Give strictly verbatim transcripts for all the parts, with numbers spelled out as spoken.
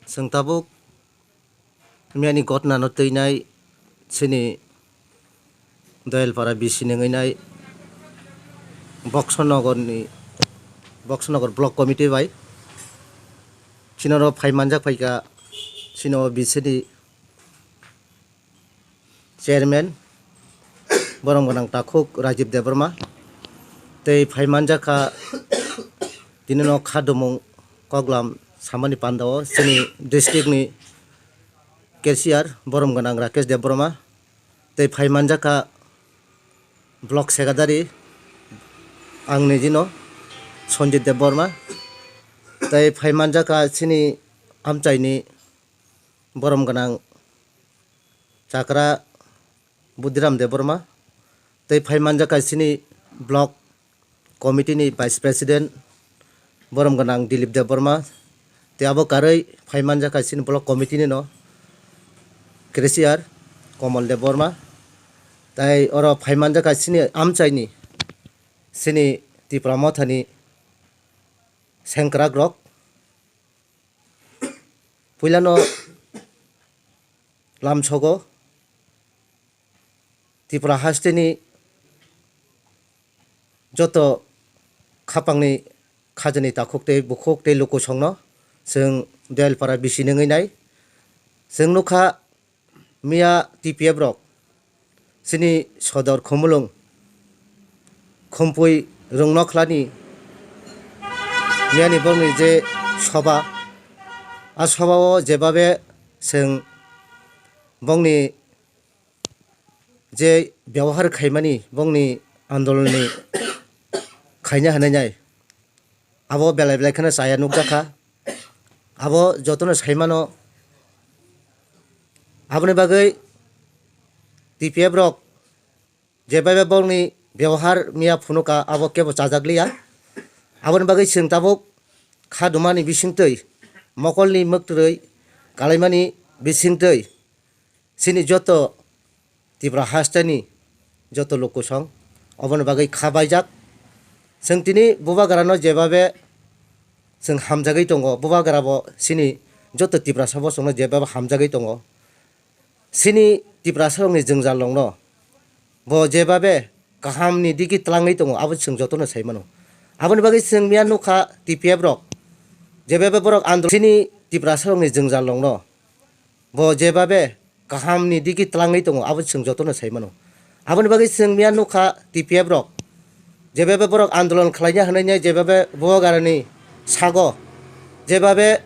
Chwng tabuk miyani gotnano twinai chini Doyalpara B C nengwi nai Boksonogorni, Boksonogor Block Committee bai chini oro phai manjak phaikha chini o B C ni Chairman, borom gwnang takhuk Rajiv Debbarma, tei phai manjakha tini no khadumung koklam samani pandao chini district ni cashier, borom gwnang Rakesh Debbarma, tei phai manjakha Block Secretary ang nijino Sanjit Debbarma, tei phai manjakha chini amchaini borom gwnang chakra Budhiram Debbarma, tei phai manjakha chini Block Committee ni Vice President borom gwnang Dilip Debbarma, tei abo karwi phai manjakha chini Block Committee ni no cashier Komol Debbarma, tei oro phai manjakha chini amchaini chini Tipra Mothani sengkrak rok. Puilano lamsogo Tripura hasteni joto khapangni khajani takhuk tei bukhuk tei lukusongno chwng Doyalpara bisi nungwi nai. Chwng nukha miya T P F rok chini sodor Khumulwng Khumpui Rungnokhla ni miyani bongni je soba, a soba o jebabe chwng bongni je byabohar khaimani, bongni andolonni khaina hwnwi nai, abo belai belai kheno chaya nukjakha. Abo jotono saimano, aboni bagwi T P F rok jebabe bongni byabohar miya phunuka, abo kebo chajakliya. Aboni bagwi chwng tabuk kha dumani bisingtwi, mokolni mwktwrwi kalaimani bisingtwi, chini joto Tripura hasteni joto lukusong oboni bagwi kha baijak. Chwng tini bubagrano jebabe chwng hamjagwi tongo, bubagrabo chini joto Tiprasa bosongno jebabe hamjagwi tongo. Chini Tiprasarokni jwngjallokno bo jebabe kahamni digi twlangwi tongo, abo chwng jotono sai mano. Aboni bagwi chwng miya nukha T P F rok jebabe borok andolon chini Tiprasarokni jwngjallokno bo jebabe kahamni digi twlangwi tongo, abo chwng jotono sai mano. Aboni bagwi chwng miya nukha T P F rok jebabe borok andolon khlaina hwnwi jebabe bubagrani sago jebabe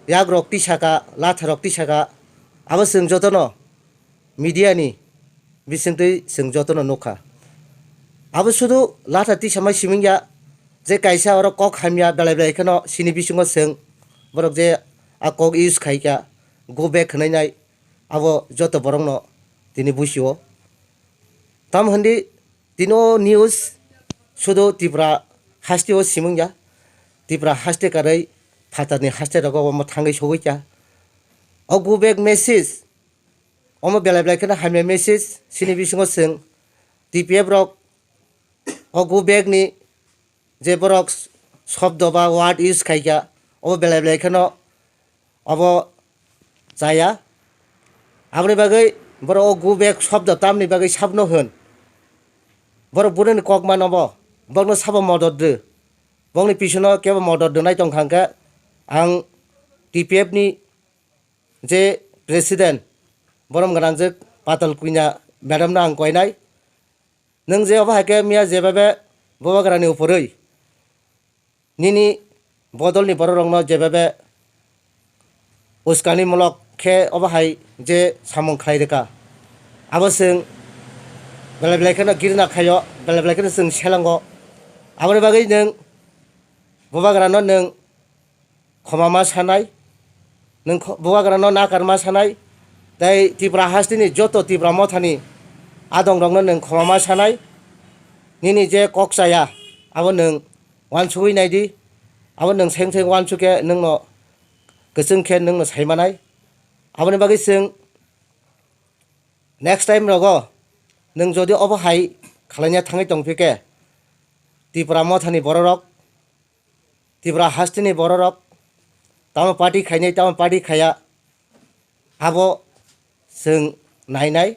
yagrok tisaka, latharok tisaka, abo chwng jotono media ni bisingtwi chwng jotono nukha. Abo sudu latha tisamai siming ya, je kaisa oro kok hamya belai belai kheno chini bisingo chwng borok je a kok use khaikha, go back hwnwi nai, abo joto borokno tini busio. Tamo hwndi tini o news sudu Tripura haste o siming ya, Tripura haste karwi phatarni haste rogo omo thangwi sogwi kha. O go back message, omo belai belai kheno hamya message, chini bisingo chwng T P F rok o go back ni je borok shobdo ba word use khaikha, obo belai belai kheno obo chaya. Aboni bagwi borok o go back shobdo tamni bagwi sabno hwn. Borok bunini kok mano bo, bokno sabo modot rw. Bokni pisono kebo modot rwnai tongkha hwnkhe ang T P F ni je president, borom gwnangjwk Patal Kunya madam no ang koinai. Nwng je obo hai khe miya jebabe bubagrani uphurwi nini bodolni bororokno jebabe uskanimulok khe obo hai je samung khlai rwkha, abo chwng belai belai kheno girna khaio, belai belai kheno chwng selango. Aboni bagwi nwng bubagrano nwng khoma ma sanai, nwng kho-, bubagrano nakar ma sanai, tei Tripura hasteni joto Tripura mothani adongrokno nwng khoma ma sanai. Nini je kok chaya, abo nwng uansugwi nai di, abo nwng seng seng uansuk khe nwngno kwchwng khe nwngno sai manai. Aboni bagwi chwng next time rogo nwng jodi obo hai khlaina thangwi tong phi khe, Tripura mothani bororok, Tripura hasteni bororok, tamo party khainai, tamo party khaya, abo chwng nainai.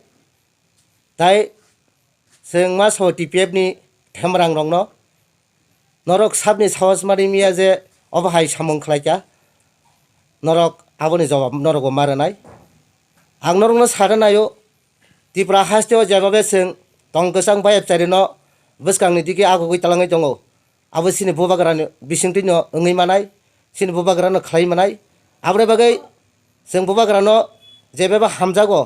Tai chwng ma sao T P F ni themrang rokno, norok sabni sahos mani miya je obo hai samung khlaikha, norok aboni jawab norokbo ma rwnai. Ang norokno sana naio, Tripura haste o jeba be chwng tong kwchang bai bwsarino bwskangni digi agugwi talangwi tongo. Abo chini bubagrani bisingtwino wngwi manai, chini bubagrano khlai manai. Aboni bagwi chwng bubagrano jebeba hamjago,